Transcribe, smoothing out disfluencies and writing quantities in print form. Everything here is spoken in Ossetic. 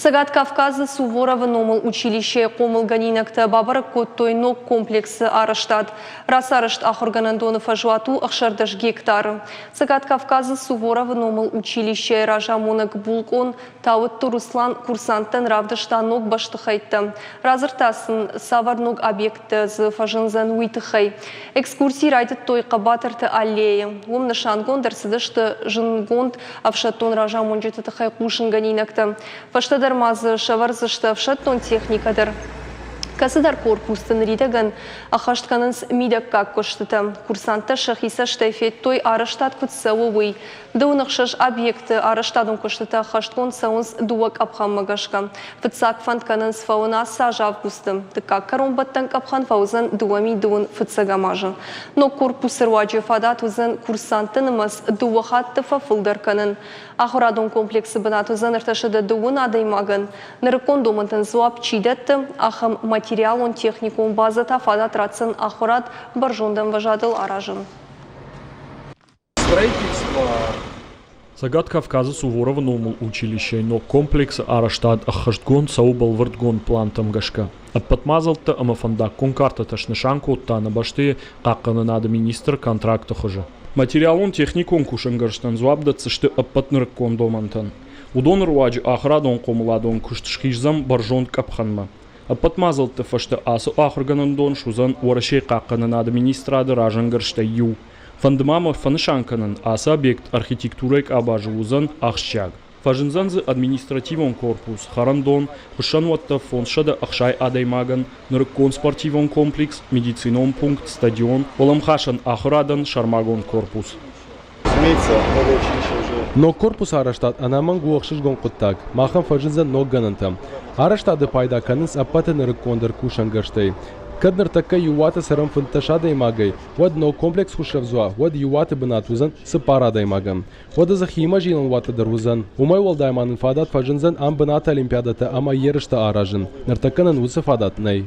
Цӕгат Кавказы Суворовы номыл училищейы хъомылгӕнинӕгтӕ бабӕрӕг кодтой ног комплексы арӕзтад. Рацарӕзт ахуыргӕнӕндоны фӕзуат у 16 гектары. Цӕгат Кавказы Суворовы номыл училищейы разамонӕг булкъон Тауытты Руслан курсанттӕн равдыста ног бӕстыхӕйттӕ. Радзырдта сын, цавӕр ног объекттӕ дзы фӕзындзӕн, уый тыххӕй. Экскурси райдыдтой Хъӕбатырты аллейы. Уым нысангонд ӕрцыдысты зындгонд ӕфсӕддон разамонджыты тыххӕй хъусынгӕнинӕгтӕ. Фӕстӕдӕр ма дзы сӕвӕрдзысты ӕфсӕддон техникӕ дӕр. Кӕцыдӕр корпусты ныридӕгӕн ӕххӕст кӕнынц мидӕггаг куыстытӕ. Курсанттӕ сӕхи цӕстӕй федтой, арӕзтад куыд цӕуы, уый. Дыууын ӕхсӕз объекты арӕзтадон куыстытӕ ӕххӕстгонд цӕуынц дыууӕ къӕпхӕнмӕ гӕсгӕ. Фыццаг фӕнд кӕнынц фӕуын ацы аз августы, дыккаг кӕронбӕттӕн къӕпхӕн фӕуыдзӕн 2020 фыццӕгӕм азы. Ног корпусы руаджы фадат уыдзӕн курсантты нымӕц дыууӕ хатты фӕфылдӕр кӕнын. Ахуырадон комплексы бынат уыдзӕн 330 адӕймагӕн. Нырыккон домӕнтӕн дзуапп чи дӕтты, ахӕм материалон-техникон базӕ та фадат ратдзӕн ахуырад бӕрзонд ӕмвӕзадыл аразын. Строительство Цӕгат Кавказы Суворовы номыл училищейы ног комплексы арӕзтад ӕххӕстгонд цӕуы бӕлвырдгонд плантӕм гӕсгӕ. Ӕппӕт мадзӕлттӕ ӕмӕ фӕндаггон картӕтӕ снысан кодта нӕ бӕстӕйы хъахъхъӕнынады министр контракты хуызы. Материалон-техникон кусӕнгӕрзтӕн дзуапп дӕтдзысты ӕппӕт нырыккон домӕнтӕн. Уыдоны руаджы ахуырадон-хъомыладон куыст схиздзӕн бӕрзонд къӕпхӕнмӕ. Ӕппӕт мадзӕлтты фӕстӕ ацы ахуыргӕнӕндон суыдзӕн Уӕрӕсейы хъахъхъӕнынады министрады разӕнгӕрзтӕй иу. Фӕнды ма мӕ фӕнысан кӕнын, ацы объект архитектурӕйы къабазы уыдзӕн ахсджиаг. Фӕзындзӕн дзы административон корпус, хӕрӕндон, хуыссӕнуӕттӕ 560 адӕймагӕн, нырыккон спортивон комплекс, медицинон пункт, стадион, уӕлӕмхасӕн ахуырадӕн сӕрмагонд корпус. Ног корпусы арӕзтад ӕнӕмӕнг у ӕхсызгон хъуыддаг. Махӕн фӕзындзӕн ног гӕнӕнтӕ. Арӕзтады пайда кӕнынц ӕппӕты нырыккондӕр кусӕнгӕрзтӕй. Кӕд ныртӕккӕ иу уаты цӕрӕм 15 адӕймагӕй, уӕд ног комплекс куы срӕвдз уа, уӕд иу уаты бынат уыдзӕн цыппар адӕймагӕн. Уӕдӕ дзы хиимӕ зилӕн уатӕ дӕр уыдзӕн. Уымӕй уӕлдай ма нын фадат фӕзындзӕн ам бынаты олимпиадӕтӕ ӕмӕ ерыстӕ аразын. Ныртӕккӕ нын уыцы фадат нӕй.